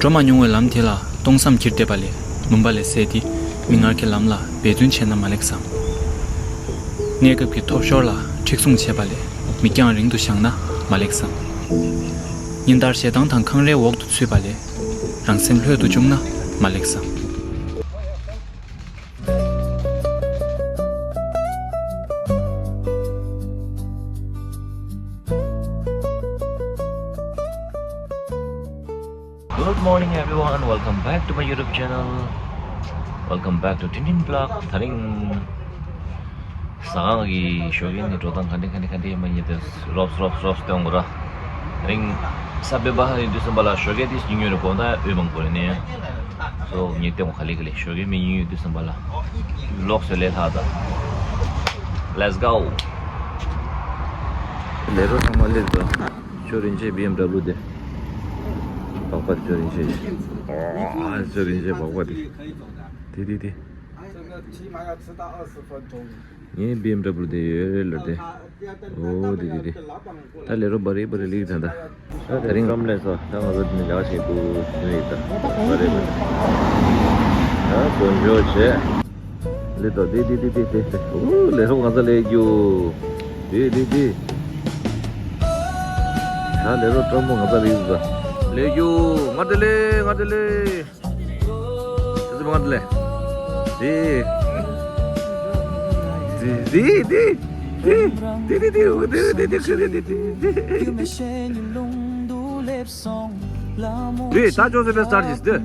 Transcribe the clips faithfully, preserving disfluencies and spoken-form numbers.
འགྲོ་མ་མྱོང་བའི་ལམ་དེ་ལ་སྟོང་བསམ་འཁྱེར་བསྡད་པ་ལས། ལུང་པ་ལས་བསལ་ཏེ་མི་ངར་གྱི་ལམ་ལ་འབད་བརྩོན་བྱས་ན་མ་ལེགས་སམ། གནས་སྐབས་ཀྱི་ཐོབ་ཤོར་ལ་མཁྲེགས་བཟུང་བྱས་པ་ལས། མིག་རྒྱང་རིང་དུ་བཞག་ན་མ་ལེགས་སམ། ཉིན་ལྟར་ཞེ་སྡང་དང་འཁང་རའི་འོག་ཏུ་ཚུད་པ་ལས། རང་སེམས་ལྷོད་དུ་བཅུག་ན་མ་ལེགས་སམ། Good morning everyone, welcome back to my YouTube channel. Welcome back to Tintin Vlog. ད་རིང་ཟ་ཁང་གི་ཞོགས་ཀས་ནས་འགྲོ་སྟངས་ག་འདྲ་ག་འདྲ་ག་འདྲ་ཡིན་མ་ཡིན་དེ་རོབ་རོབ་རོབ་སྟོན་དགོས་ར། ད་རིང་ས་པེ་པ་ཧ་ཡིན་དུས་ཙམ་པ་ལ་ཞོགས་ཀས་དེ་ཉིན་ཡོད་རེད། དགོང་དག་འོད་མང་པོ་རེད་ནས། སོ་ངས་སྟོན་ག་ལེ་ག་ལེ་ཞོགས་ཀས་མི་ཉིན་ཡོད་དུས་ཙམ་པ་ལ། ལོགས་སུ་ལས་ལྷག་ད། Let's go. ལས་རོགས་ཚང་མ་སླེབས་འདུག་ཅོ་རིན་ཆེན་བི་ཨེམ་ཌབ་ལིའུ་དེ། སྦག་སྦག་ཅོ་རིན་ཆེན། ཨ་ཅོ་རིན་ཆེན་སྦག་སྦག་དེ། དེ་དེ་དེ། 这个起码要迟到二十分钟。 ངའི་བི་ཨེམ་ཌབ་ལིའུ་དེ་ཡོད་ལ་དེ། ཨོ་དེ་དེ་དེ། ད་ལས་རོགས་བ་རེ་བ་རེ་ལིག་ད་ད། ད་དེ་རིང་ཀམ་ལས་སོ་ད་ང་ཚོ་དེ་ནས་ལས་ཀ་བྱེད་དུ་ནུས་ཡིག་ད། བ་རེ་བ་རེ། ད་དོན་འཇོག་བྱས། ལི་ཏོ་དེ་དེ་དེ་དེ་དེ། ཨོ་ལས་རོགས་ང་ཚོ་ལས་རྒྱུ། དེ་དེ་དེ། ད་ལས་རོགས་སྤྲང་པོ་ང་ཚོ་ལས་རྒྱུ། ལས་རྒྱུ། ང་དེ་ལས་ང་དེ་ལས། ཁྱེད་ཚོ་མང་དུ་ལས། དེ། དེ་དེ་དེ། དེ་ད་ཅོ་ཟེར་བའི་སར་གྱིས་དེ།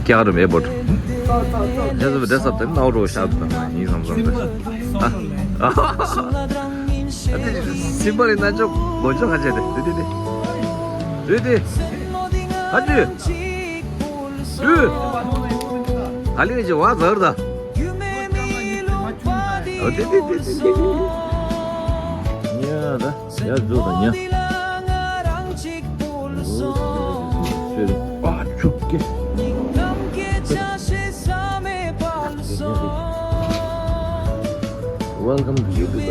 སྐྱག་རུ་མེད་པོ། ཁྱེད་ཚོ་བསྡད་ས་དེ་ནའོ་རོ་ཤག་དང་ཡིན་བསམ་བསམ་དེ། ཨ། ཨ་དེ་སིམ་པ་རི་ན་ཅོ་མོ་ཅོ་ཁ་ཆེ་དེ་དེ་དེ་དེ་དེ་ཨ་ཅི་དུ་ཨ་ལི་ཅི་བ་ཟར་ད་ཨ་དེ་དེ་དེ་དེ་དེ་ཡ་ད་ཡ་ཛུ་ད་ཉ། ཨ་ཆུ་ཀེ། Welcome to YouTube.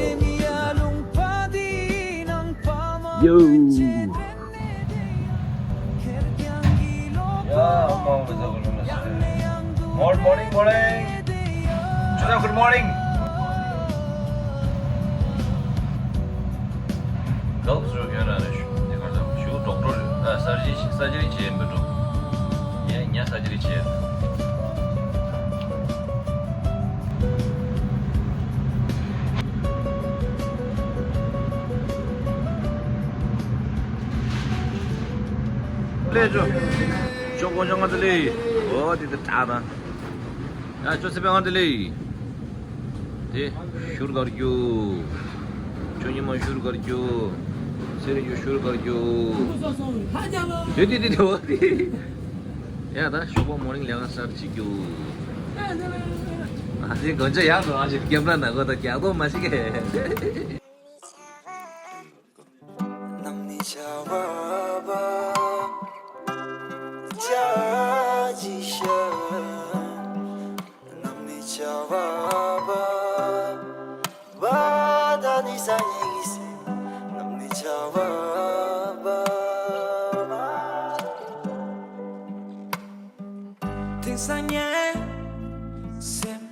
Yo. Good morning, morning. Good morning. ག་པར་ཡོད་ན་རེ་ཞུ། དེ་གར་ཞུ་ཌོག་ཊར་ཨ་སར་ཇི་སར་ཇི་རི་བྱེད་ཡིན་པའི་འགྲོ། ངས་ངས་སར་ཇི་རི་བྱེད། ལས་ཆོ། ཤོག་གོང་ཆོ་ང་ཚོ་ལས། འོ་དེ་དེ་དྲག་དང་། ཡ་ཅོ་སི་པའི་ང་དེ་ལས། དེ་ཤུར་གར་རྒྱུ། ཆོ་ཉི་མ་ཤུར་གར་རྒྱུ། སེ་རི་རྒྱུ་ཤུར་གར་རྒྱུ། དེ་དེ་དེ་དེ་འོ་དེ། ཡ་ད་ཤོག་པ་མོ་རིང་ལས་ཀ་སར་ཅིག་རྒྱུ། ཨ་དེ་གོན་ཆ་ཡག་ཏུ་ཨ་ཞིག་ཀེམ་ར་ན་གོ་ད་རྒྱག་ཏོ་མ་ཞིག་གེ། དེང་སང་ངའི་སེམས།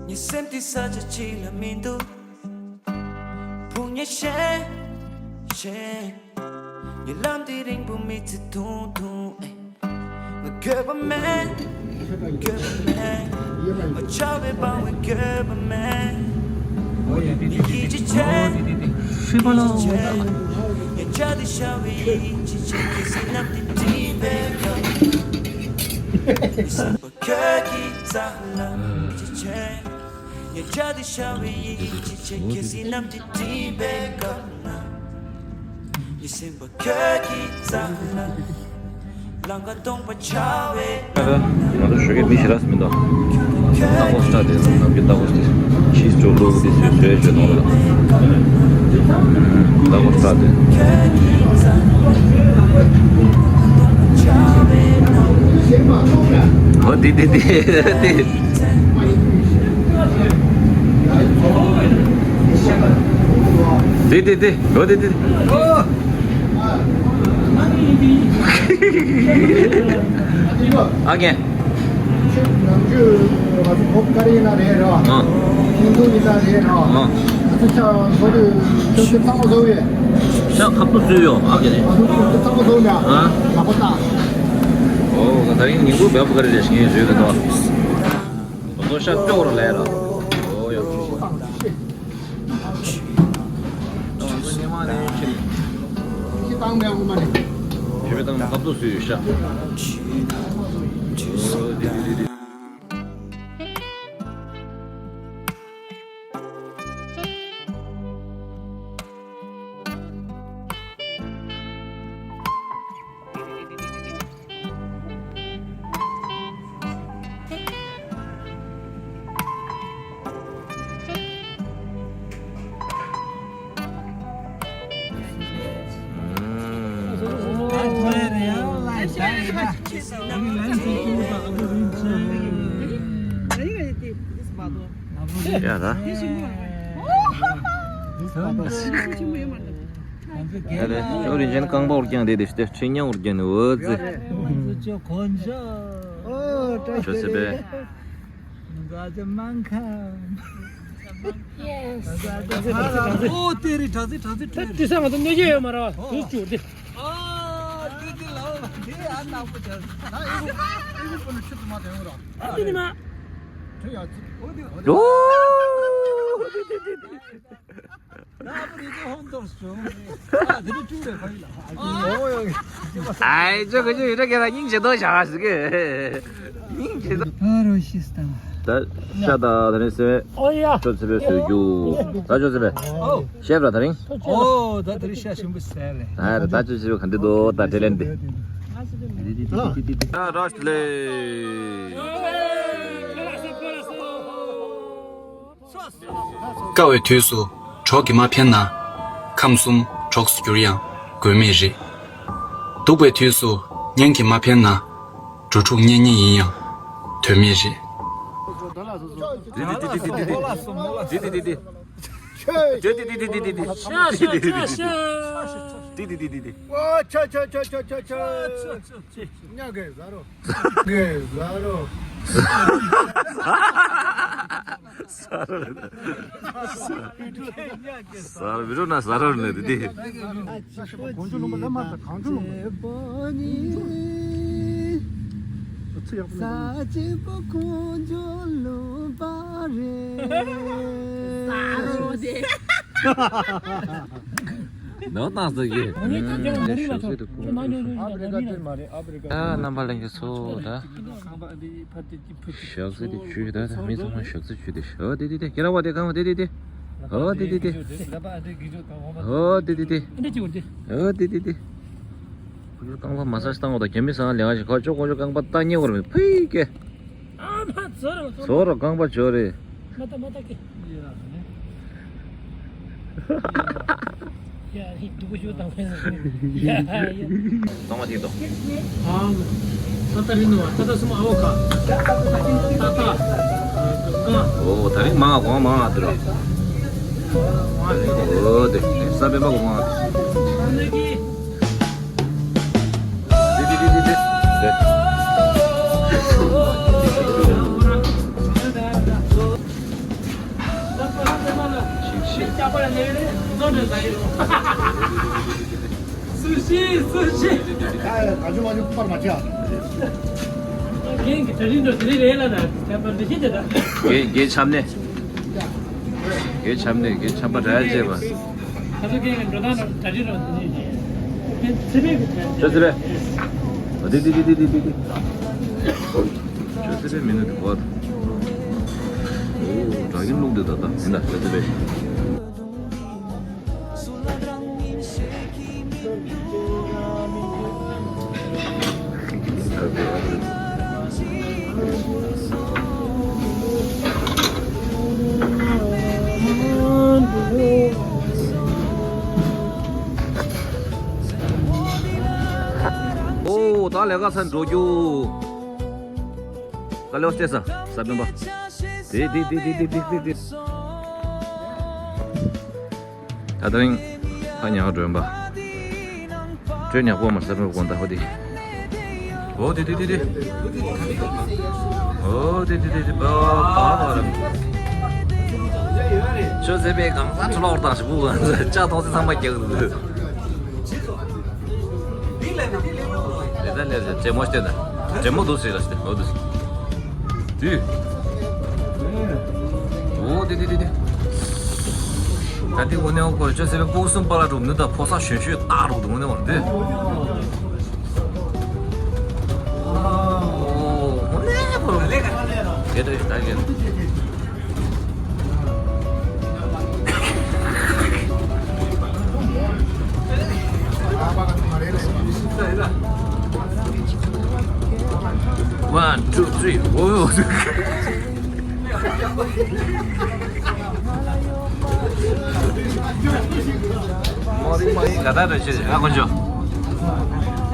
ངའི་སེམས་འདི་ས་ཆ་གཅིག་ལ་མི་འདུག་ཕུང་ཉེ་ཤེས་ཤེས། ངའི་ལམ་འདི་རིང་པོ་མི་ཚེ་ཐུང་ཐུང་ཨེ། ང་དགོས་པ་མེད། དགོས་པ་མེད། ང་ཆགས་པའི་སྤང་བའི་དགོས་པ་མེད། ངའི་ཡིད་ཆེས་བྱེད། ཧྲི་པ་ལོ། ཡིད་ཆེས་བྱེད། ངའི་ཆ་འདི་ཤར་བའི་ཡིད་ཆེས་བྱེད། ཁྱེད་སེམས་ནམ་འདི་འདྲིས་པའི་ཁམས། ངའི་སེམས་པ་ཁྱོད་ཀྱི་རྩ་ལ་ཡིད་ཆེས་བྱེད། ངའི་ཆ་འདི་ཤར་བའི་ཡིད་ཆེས་བྱེད། ཁྱེད་སེམས་ནམ་འདི་འདྲིས་པའི་ཁམས། ངའི་སེམས་པ་ཁྱོད་ཀྱི་རྩ་ལ། ལང་ཀ་སྟོང་པ་ཆགས་པའི། ང་ཚོ་ཞོགས་ཀས་མི་ཞེ་དྲགས་མི་འདུག་ཏ་ཀོ་སི་སྟེ་ནམ་རྒྱུན་ཏ་ཀོ་སི་ཆིས་ཅོ་ལུག་དེ་བཟོས་བཟོས་བྱོས་ནོར་ལ། ཏ་ཀོ་སྟེ། ཨོ་དེ་དེ་དེ་དེ། ཨ་ཅོ་ཨ་ཅོ་ཨ་ཅོ། དེ་དེ་དེ་འགྲོ་དེ་དེ། ཨ་རྒན། ནམ་རྒྱུན་ང་ཚོ་བོད་ཀ་རི་ཡིན་ན་རེད་ར། ཨ། ཁྱིམ་ཚང་ཡིན་ན་རེད་ར། ཨ། ང་ཚོ་ཤ་ཚོ་དུས་ཤ་ཚོ་ཚང་མ་བཟོ་བས། ཤ་ཁ་པོ་བཟོས་ཡོད་ཨ་རྒན་ནི། ང་ཚོ་ཤ་ཚོ་ཚང་མ་བཟོ་ནས་ཨ་ལག་པ་བཏགས། ཨོ་ད་རིང་ཉིན་གུང་བོད་ཀ་རི་རེད་ཤིང་བཟོས་ཀྱི་འདུག་ང་ཚོ་ཤ་སྐྱོ་བོར་ལས་ར། ཨོ་ཡོ། ཡ་ད། ཨ་ལེ། ཅོ་རིན་ཆེན་རྐང་པ་འུར་རྐྱང་དེ་དེ་ཤི་ཏེ་ཁྲི་ཉག་འུར་རྐྱང་ནི་འོ་ཙི། ཅོ་སི་པེ། ཨོ་དེ་རི་དྲག་ཙི་དྲག་ཙི་ད་དྲག་དེ་ས་ང་ཚོ་གནོད་སྐྱེལ་ཡོད་མ་རེད་བ། དུས་ཅུ་དེ། ཨ་དེ་དེ་ལ་དེ་ཨ་ནག་པོ་ཆགས། ད་ཨེ་ཁུ་ཨེ་ཁུ་པོ་ནི་ཆུ་དུ་མ་དེ་འོ་ར། ཨ་དེ་ནི་མ། ཁྲི་ཡ་ཙི། ཨོ་དེ་ཨོ་དེ། ཨོ། ཨའི་ཅོ་ག་ཅོ་ཡོད་ག་ལ་སྙིང་རྗེ་མདོག་བྱ་བ་ཟིག་གི། སྙིང་རྗེ་མདོག་ད་རོ་ཤི་སྟ། ད་ཤ་ད་ད་རིང་སེ། ཨོ་ཡ། ཅོ་ཙི་པེ་སུ་རྒྱུ། ད་ཅོ་ཙི་པེ། ཤེས་ར་ད་རིང་། ཨོ་ད་ད་རིང་ཤ་ཞིམ་པོ་ཟས་རེད། ད་ར་ད་ཅོ་ཙི་པེ་ག་འདི་དོ་ད་དྲེ་ལན་འདི། ད་ར་ལེ། དཀའ་བའི་དུས་སུ་གྲོགས་ཀྱིས་མ་ཕན་ན། ཁམས་གསུམ་གྲོགས་སུ་གྱུར་ཡང་དགོས་མེད་རེད། སྡུག་པའི་དུས་སུ་གཉེན་གྱིས་མ་ཕན་ན། འགྲོ་དྲུག་གཉེན་ཉེ་ཡིན་ཡང་དོན་མེད་རེད། ཟ་རོ་མི་རོ་ན་ཟ་རོ་ནི་དེ་དེ། ནོ་ཏང་སོ་གི། ཨ་རྣམ་པ་ལྷན་རྒྱས་ཚོ་ད། ཞག་ཚི་དེ་བཅུ་ད་ད་མི་ཚང་མ་ཞག་ཚི་བཅུ་དེ། ཨོ་དེ་དེ་དེ་ཁྱེད་རང་བ་དེ་གང་བ་དེ་དེ་དེ། ཨོ་དེ་དེ་དེ། ཨོ་དེ་དེ་དེ། ཨོ་དེ་དེ་དེ། ཁོ་རྐང་པ་མ་སར་བཏང་བ་དང་རྒྱ་མི་སང་ལེ་ང་ཞིག་ཁ་ཅོག་ཁོ་ཅོག་རྐང་པ་བཏང་ཉེ་བར་མི་ཕུའི་ཀེ། ཨ་མ་ཚོ་ར་ཚོ་ར་རྐང་པ་ཅོ་རེ། མ་ཏ་མ་ཏ་ཀེ། ཡ་ཧི་དུ་གུ་ཞུ་དང་ཕན་ཡ་ཡ། ཚང་མ་ཐིག་ཏོ། ཨང་། ཏ་ཏ་རི་ནུ་བ་ཏ་ཏ་སུ་མ་ཨོ་ཁ། ཏ་ཏ། ཨོ་ད་རིང་མ་གོང་མ་དུ་ར། ཨོ་དེ་ས་པེ་མ་གོང་མ། སུ་ཤི་སུ་ཤི། ད་ད་ཅུ་མ་ཅུ་པར་མ་ཅི་ཨ། རྒན་གྱི་གྲ་སྒྲིག་འགྲོ་དེ་རེད་ལ་ན་ད་པར་འདི་ཤི་དེ་ད། རྒན་རྒན་ཆམ་ནས། རྒན་ཆམ་ནས་རྒན་ཆམ་པ་འདྲ་བྱས་པ། ད་ཚོ་རྒན་གྱི་འགྲོ་སྟངས་འགྲོ་གྲ་སྒྲིག་འགྲོ་དེ་ནས་རྒན་ཚེ་རིང་གི་ཚེ། ཚེ་རིང་། འདི་འདི་འདི་འདི་འདི་འདི། ཅོ་ཙི་པེ་མི་ནུ་དེ་གོ། ཨོ་དྲག་གིན་བླུག་འདི་ད་ད་ཡིན་ད་ཅོ་ཙི་པེ། ཨོ་ད་ལས་ཀ་ཚར་འགྲོ་རྒྱུ། ཀ་ལེ་ཨོ་སྟེ་ས་ས་བོན་པ། དེ་དེ་དེ། ཨ་ལེ། ད་དེ་རིང་ཕ་ཉག་སྒྲོན་པ། སྤྲོ་ཉག་པོ་མར་ས་སྤྲོ་དགོན་ད་ཧོ་དི། ཨོ་དི་དི་དི་དི། ཨོ་དི་དི་དི་དི་པ་པ་པ་ར། ཆོས་ཟེར་པའི་གང་ཟག་ཚུ་ལོག་དང་ཞིག་བུ་ལ་ལྕགས་ཐོག་སེ་ཚང་མ་རྒྱག་གི་འདུག་ལེ་ད་ལེ་ད་ཅེ་མོ་སྟེ་ད། ཅེ་མོ་འདུག་སེ་ལ་སྟེ་ཨོ་འདུག་སེ། དུས། ཨོ་དེ་དེ་དེ་དེ། ད་དེ་འོ་ནས་འོ་ཁོ་ཆོས་ཟེར་བའི་ཕུག་གསུམ་པ་ལ་གྲུབ་ནི་ད་ཕོ་ས་གཞོན་གཞོན་སྟག་རུ་འདུག་འོ་ནས་འོ་དེ། ཨོ་འོ་ནས་འོ་རུ་ལེ་ག་ལེ་ར། དེ་དེ་ད་གེ། One, two, three. ཨོ། མོ་རི་མོ་ཡི་ག་ད་རེ་ཆེ་ཨ་ཁོ་ཅོ།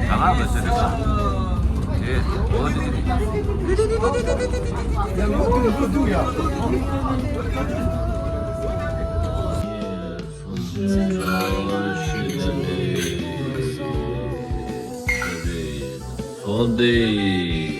ག་ལ་རེ་ཆེ་རེ་ས། ཨེ་ཨོ་དེ་དེ། Sunday.